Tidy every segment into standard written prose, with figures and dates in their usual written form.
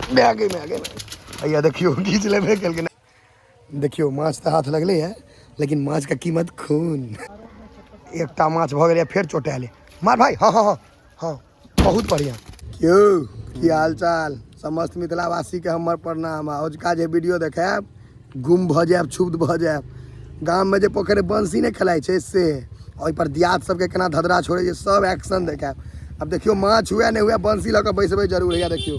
आगे में आगे में भैया देखियो घीच लेबे केलकै। देखियो माछ तऽ हाथ लगले है, लेकिन माछ के कीमत खून। एकटा माछ भऽ गेलै, फेर चोटाएल। मार भाई। हाँ हाँ हाँ हाँ, बहुत बढ़िया। क्यों, की हाल चाल? समस्त मिथिलावासी के हमर प्रणाम। आ अजुका जे वीडियो देखायब, गुम भऽ जायब, क्षुब्ध भऽ जायब। गाममे जे पोखरि बंसी नहि खेलाइ छै से, ओहिपर दियाद सबके केना धधरा छोड़ै छै, सब एक्शन देखायब। आब देखियौ, माछ हुए नहि हुए, बंसी लऽ कऽ बैसबै जरूर। हैया देखियौ,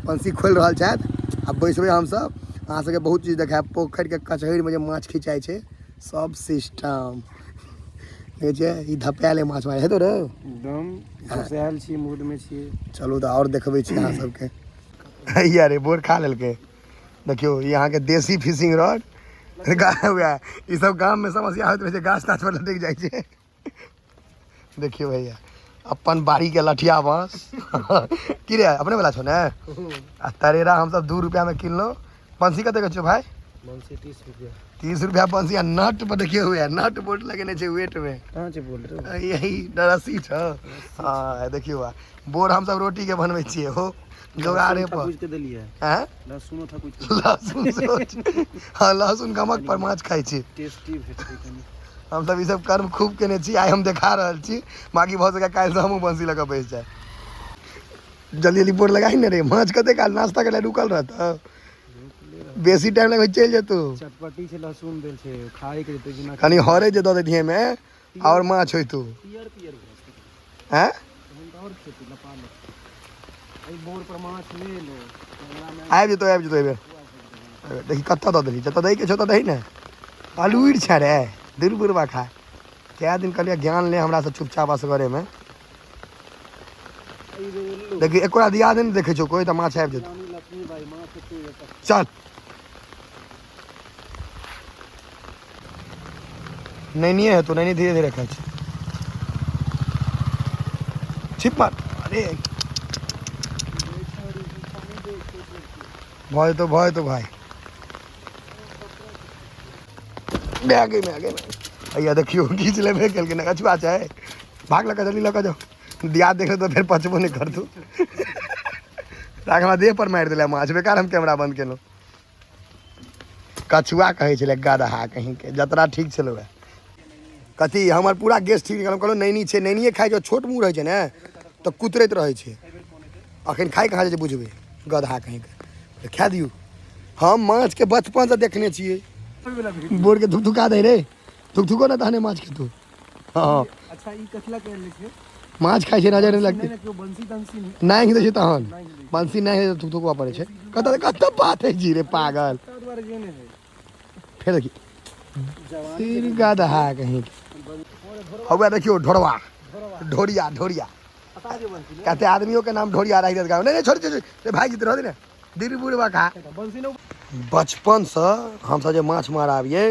बंसी खोलि रहल छथि। आब बैसबै हमसब, अहाँ सबके बहुत चीज देखायब। पोखरिके कचहरीमे जे माछ खिंचाइ छै, सब सिस्टम देखै छियै। ई धपायल माछ मारै हेतौ रे। एकदम घुसायल छी, मूड में छी। चलू तऽ आओर देखबै छी अहाँ सबके। हैया रे, बोर खा लेलकै। देखियौ, ई अहाँके देसी फिशिंग रॉड। वएह ई सब गाममे समस्या होइत रहै छै, गाछ ताछ पर लटकि जाइ छै। देखियौ भैया, अपन बाड़ीके लठिया बाँस की रे, अपने वाला छौ ने? आ तरेरा हमसब 2 रुपैआमे किनलहुँ। बंसी कते के छौ भाई? बंसी 30 रुपया। 30 रुपया बंसी। आ नट पर देखियौ, हुए नट बोल्ट लगेने छै वेट में। कहाँ छै बोल्ट? यही रस्सी छौ। हाँ, देखियौ, आ बोर हमसब रोटी के बनबै छियै हो जोगाड़े पर। थकुच के देलियै। हैं? लहसुनो थकुच के। लहसुन सेहो छै। हाँ, लहसुन गमक पर माछ खाइ छी। टेस्टी भेटतै कनि। हमसब ई सब कर्म खूब केने छी, आइ हम देखा रहल छी। बाकी भऽ सकै काल्हि से हमहूँ बंसी लऽ कऽ बैस जाय। जल्दी जल्दी बोर लगाही ने रे। माछ कते काल नाश्ता करे रुकल रहतौ? बेसी टाइम लगबै, चलि जेतौ। चटपटी छै, लहसुन देल छै, खाए के जेतै बिना। कनि हरे जे दऽ दैतियै एहिमे, आओर माछ होइतौ। पियर पियर भऽ जेतै। हैं? तहन तऽ आओर खेती लपा ले। एहि बोर पर माछ नहि एलै कैमरामे। आबि जेतौ, आबि जेतौ एहिबेर। एहिबेर देखी कतऽ दऽ देलही। जतऽ दैके छौ तऽ दही ने। अलूरि छै रे, दूर बुढ़बा खा। कए दिन कहलियै, ज्ञान ले हमरासँ चुपचाप असगरेमे। एहि बेर एलौ। देखी, एकोरा दियादे नहि देखै छौ कोइ, तऽ माछ आबि जेतौ। रानी लक्ष्मीबाई माछ एतौ एतऽ। चल, नैनिए हेतौ, नैनी। धीरे धीरे खाइ छी। छिप मार। अरे, भऽ जेतौ, भऽ जेतौ भाइ। आगे में आगे में भैया देखियौ, घीच लेबे केलकै ने। कछुआ छै, भाग लऽ कऽ, जल्दी लऽ कऽ जाउ। दियाद देख तऽ फेर पचबो नहि करतौ। राख, हमरा देह पर मारि देले माछ। बेकार हम कैमरा बंद केलहुँ। कछुआ कहै छलै गदहा कहीं के। जतरा ठीक छलै वएह कथी, हमर पूरा गेस्ट ठीक निकल। हम कहलहुँ नैनी छै, नैनिए खाइ छै। छोट मुँह रहै छै ने, तऽ कुतरैत रहै छै। अखन खाइ कहाँ छै, बुझबै। गदहा कहीं के तऽ खा दियौ। हम माछके बचपनसँ देखने छियै। बोरके धुकधुका दै रे, थुकथुको ने, तहने माछ खेतौ। हँ। अच्छा, ई कथी ला कयल छै? माछ खाइ छै, नजर नहि लगतै। नहि, केओ बंसी तंसी नहि दै छै तहन बंसी नहि हइ तऽ थुकथुकबऽ पड़ै छै। कतऽ कतऽ बात हइ जी रे पागल? ताहि दुआरे जे नहि है। फेर देखी। जवान सिर गदहा कहीं हौआ। देखियौ, ढोरवा, ढोरिया, ढोरिया। पता जे बंसी ने। कते आदमियों के नाम ढोरिया राखि देत गाँव। नहि नहि, छोड़ छोड़ रे भाई, जीत रह दे ने दिल बुढ़वा खा। बंसी ने। बचपनसँ हमसब जे माछ मारऽ आबियै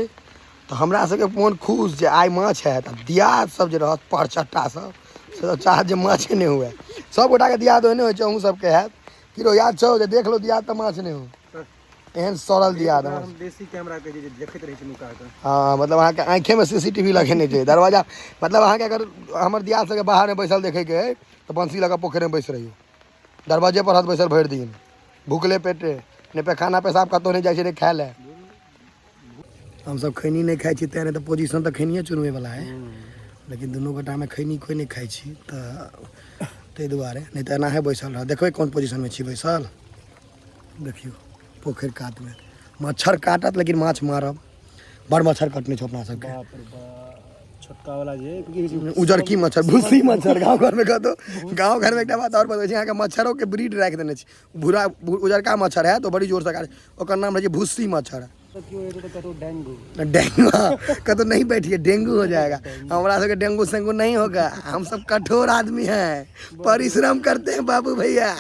तऽ हमरा सबके मोन खुश जे आइ माछ हैत। आ दियाद सब जे रहत, परचट्टा सब, से तऽ चाहत जे माछे नहि हुए। सब गोटाके दियाद ओहने होइ छै, अहूँ सबके हैत। की रौ, याद छौ जे देख लो दियाद तऽ माछ नहि हो, एहन सड़ल दियाद हमर। हम देसी कैमरा के जे देखैत रहै छै नुका कऽ। हँ, मतलब अहाँके आँखेमे सीसीटीवी लगेने छै दरवाजा। मतलब अहाँके अगर हमर दियाद सबके बाहरमे बैसल देखैके अइ तऽ बंसी लऽ कऽ पोखरिमे बैस रहियौ। दरवाजे पर रहत बैसल भरि दिन, भुखले पेटे। नहि पैखाना पेशाब कतहु नहि जाइ छै, नहि खाय लए। हमसब खैनी नहि खाइ छी तें, नहि तऽ पोजिशन तऽ खैनिये चुनबै वला है। लेकिन दुनू गोटामे खैनी कोइ नहि खाइ छी, तऽ ताहि दुआरे नहि तऽ एनाहे बैसल रह। देखबै कोन पोजिशनमे छी बैसल। देखियौ, पोखरि कातमे मच्छर काटत, लेकिन माछ मारब। बड़ मच्छर कटने छौ अपना सबके। बाप रे बाप, छोटका वाला जे की कहै छै? उजरकी मच्छर, भूसी मच्छर। गाँव घरमे कतौ, गाँव घरमे एकटा बात आओर बतबै छी अहाँके। मच्छरोके ब्रीड राखि देने छी। भूरा उजरका मच्छर है तऽ बड़ी जोरसँ काटे, ओकर नाम रहै छै भूसी मच्छर। तऽ केओ एतौ तऽ कतौ डेंगू। डेंगू कतौ नहीं बैठिए, डेंगू हो जाएगा। हमारा सबके डेंगू सेंगू नहीं होगा। हम सब कठोर आदमी हैं, परिश्रम करते हैं बाबू भैया।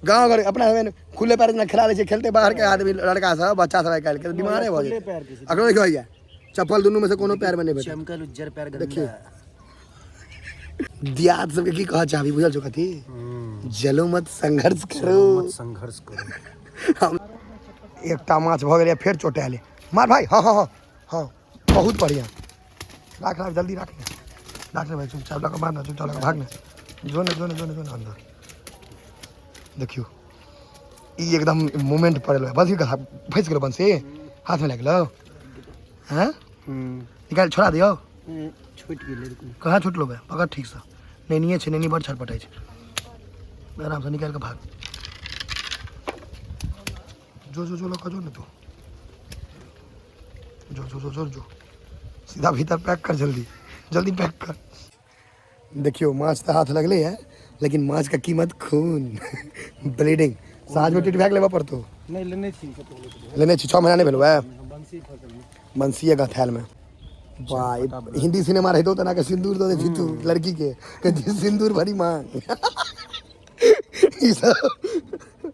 गाँव घर अपना सबमे खुले पैर जेना खेला लै छै, खेलते बाहर के आदमी, लड़का सब, बच्चा सब आइ काल्हि के बीमारे भऽ खुले जेतै। पैर के छै। अखनो देखियौ भैया, चप्पल दुनू में से कोनो पैर में नहि भेटत। चमकल उज्जर पैर गंदा। देखियौ, दियाद सबके की कहऽ चाहबी? बुझल छौ कथी? जलो मत, संघर्ष करो। मत, संघर्ष करो। हम एकटा माछ भऽ गेलै, फेर चोटाएल। मार भाई। हाँ हाँ हाँ हाँ, बहुत बढ़िया। राख राख, जल्दी राख ने, राख ने भाई। चुपचाप लऽ कऽ भाग ने, चुपचाप लऽ कऽ भाग ने। जो ने, जो ने, जो ने, जो ने अंदर। देखियौ। ई एकदम मूवमेंट पड़ल है। बंसी कहाँ फंसि गेलो? बंसी हाथ में लागि गेलो? हैं, निकाल, छोड़ा दियौ। छूटि गेलै। कहाँ छुटलो बे? पकड़ ठीकसँ। नैनिए छै, नैनी बड़ छटपटाइ छै। आरामसँ निकालि कऽ भाग। जो जो जो, लऽ कऽ जो ने तू। जो जो जो जो जो, सीधा भीतर पैक कर, जल्दी जल्दी पैक कर। देखियौ, माछ तऽ हाथ लगलै है, लेकिन माछ के कीमत खून, ब्लीडिंग। साँझमे टीट बैग लेबऽ पड़तौ। नहि, लेने छी कतौ। लेने छी? 6 महीना नहि भेलौ है। बंसी फसल। बंसीए गथायल में। वाह, हिंदी सिनेमा रहितो तऽ एना सिंदूर दऽ दैती तू लड़की के, कहती सिंदूर भरी मांग। ई सब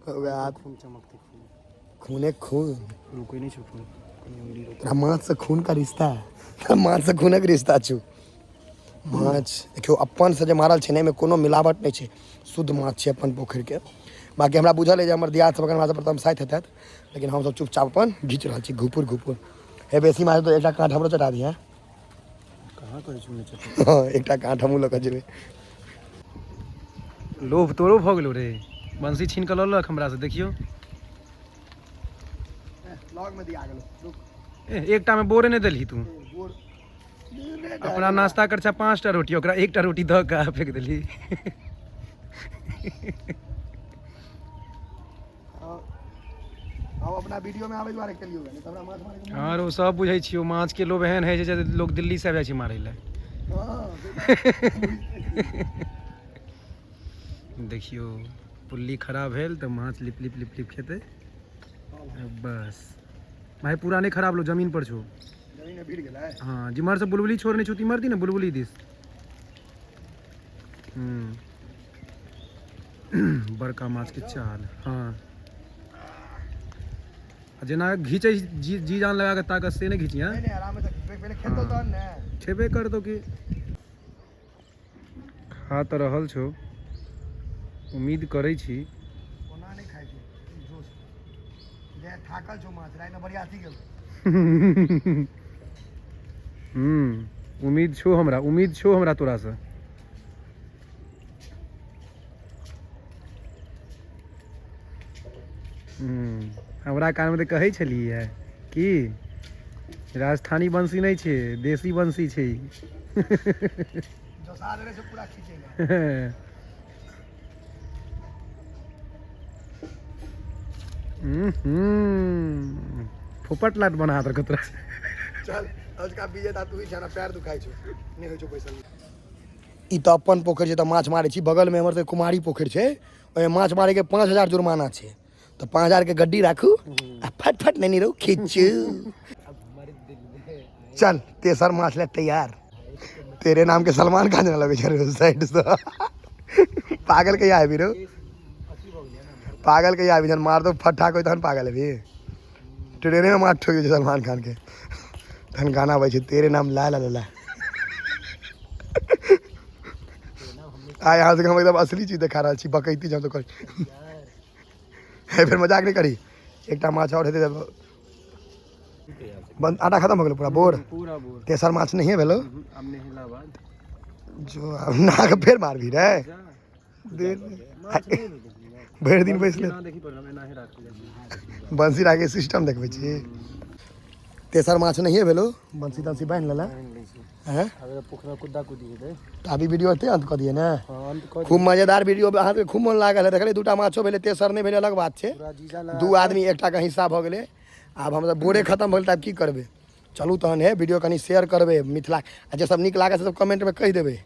वएह हाथ। खून चमकतै, खून। खूने खून। रुकै नहि छै खून, कनि उंगली रोक। तोरा माछ से खून का रिश्ता है, तोरा माछ से खूनक रिश्ता छौ। माछ देखियौ, अपन से जे मारल छै ने, एहिमे कोनो मिलावट नहि छै, शुद्ध माछ छै अपन पोखरिके। बाँकी हमरा बुझल अइ जे हमर दियाद सब अखन हमरा सब पर तमसाइत हेतथि, लेकिन हमसब चुपचाप अपन घीच रहल छी घुपुर घुपुर। हे, बेसी माछ तऽ एकटा काँट हमरो चटा दिहे। कहाँ कहै छी नहि चटा। हँ, एकटा काँट हमहूँ लऽ कऽ जेबै। लोभ तोरो भऽ गेलो रे? बंसी छीन कऽ लऽ लेलक हमरा से, देखियौ। लॉग में दिया गेलो। ए, एकटा में बोरे नहि देलही तू। अपना नाश्ता कर छा 5टा रोटी, ओकरा एकटा रोटी दऽ कऽ फेंक देलही। हम अपना वीडियो में आबै दुआरे केलियौ, नहि तऽ हमरा माछ मारै के हँ रो, सब बुझै छियौ। माछ के लोभ एहन होइ छै जे लोग दिल्ली से आबि जाइ छै मारै लए। देखियौ, पुल्ली खराब भेल तऽ माछ लिप लिप लिप लिप खेतै बस। भाई, पूरा नहि खराब लो, जमीन पर छौ। जमीन में भिड़ गेलै। हाँ, जिम्हर से बुलबुली छोड़ने छौ तिम्हर दी ने, बुलबुली दिस। बड़का माछ के चाल। हाँ, आ जेना घीचै जी जी जान लगा के ताकत से नहि घीचिया। नहि नहि, आराम से खींचबै, पहिले खेतौ तहन ने। खेबे कर दो कि खा तऽ रहल छौ, उम्मीद करै छी। ओना नहि खाइ छै जोश जे थाकल छौ माछ, रातिमे बरियाती गेल। उम्मीद छौ हमरा, उम्मीद छौ हमरा तोरासँ। हमरा कानमे तऽ कहै छलियै कि राजस्थानी बंसी नहि छै, देसी बंसी छै ई। जोसा देने छै पूरा खींचै लए। फोपट लाट बना देलकौ तोरा। चल, अजुका विजेता तू ही छै। हमरा पैर दुखाइ छौ, नहि होइ छौ बैसल। ई तऽ अपन पोखरि छै तऽ माछ मारै छी। बगलमे हमर सबके कुमारी पोखरि छै, ओहिमे माछ मारैके 5000 जुर्माना छै। तऽ 5000के गड्डी राखू आ फट फट नहि रहू, खींचू। चल, तेसर माछ ले तैयार। तेरे नाम के सलमान खान जेना लगै छै रे साइड से। पागल कहिया हेबी रो? पागल कहिया हेबी? जहन मार दो फट्टा कोई तहन पागल हेबी। ट्रेने में मार ठोकी छै सलमान खान के, तहन गाना अबै छै तेरे नाम ला ला ला ला। आइ अहाँ सबके हम एकदम असली चीज देखा रहल छी, बकैती जे हम सब करी हे। फेर मजाक नहि करी। एकटा माछ आओर हेतै तऽ बंद। आटा खत्म हो गेलै पूरा बोर। पूरा बोर। तेसर माछ नहिए भेलो। आब नहेला बाद। जो, आब नाक फेर मारबी रे। जा। देर माछ नहि भेलै। भरि दिन बैसले। केना देखी पर हम एनाहे राखल जाइ। बंसी राखे सिस्टम देखबै छी। तेसर माछ नहिए भेलो। बंसी तंसी बान्हि लेला? हैं? आब पोखरा कुद्दा कुदी हेतै। तऽ अभी वीडियो एते अंत कऽ दियै ने? हाँ, अंत कऽ। खूब मजेदार वीडियो, अहाँके खूब मोन लागल है। देखलियै, दूटा माछो भेलै, तेसर नहि भेलै, अलग बात छै। पूरा जीजा लगा। दू आदमी एकटाके हिस्सा भऽ गेलै। आब हमसब बोरे खतम भऽ गेल तऽ आब की करबै? चलू तहन हे, वीडियो कनि शेयर करबै मिथिला आ जे सब नीक लागल से सब कमेंटमे कहि देबै।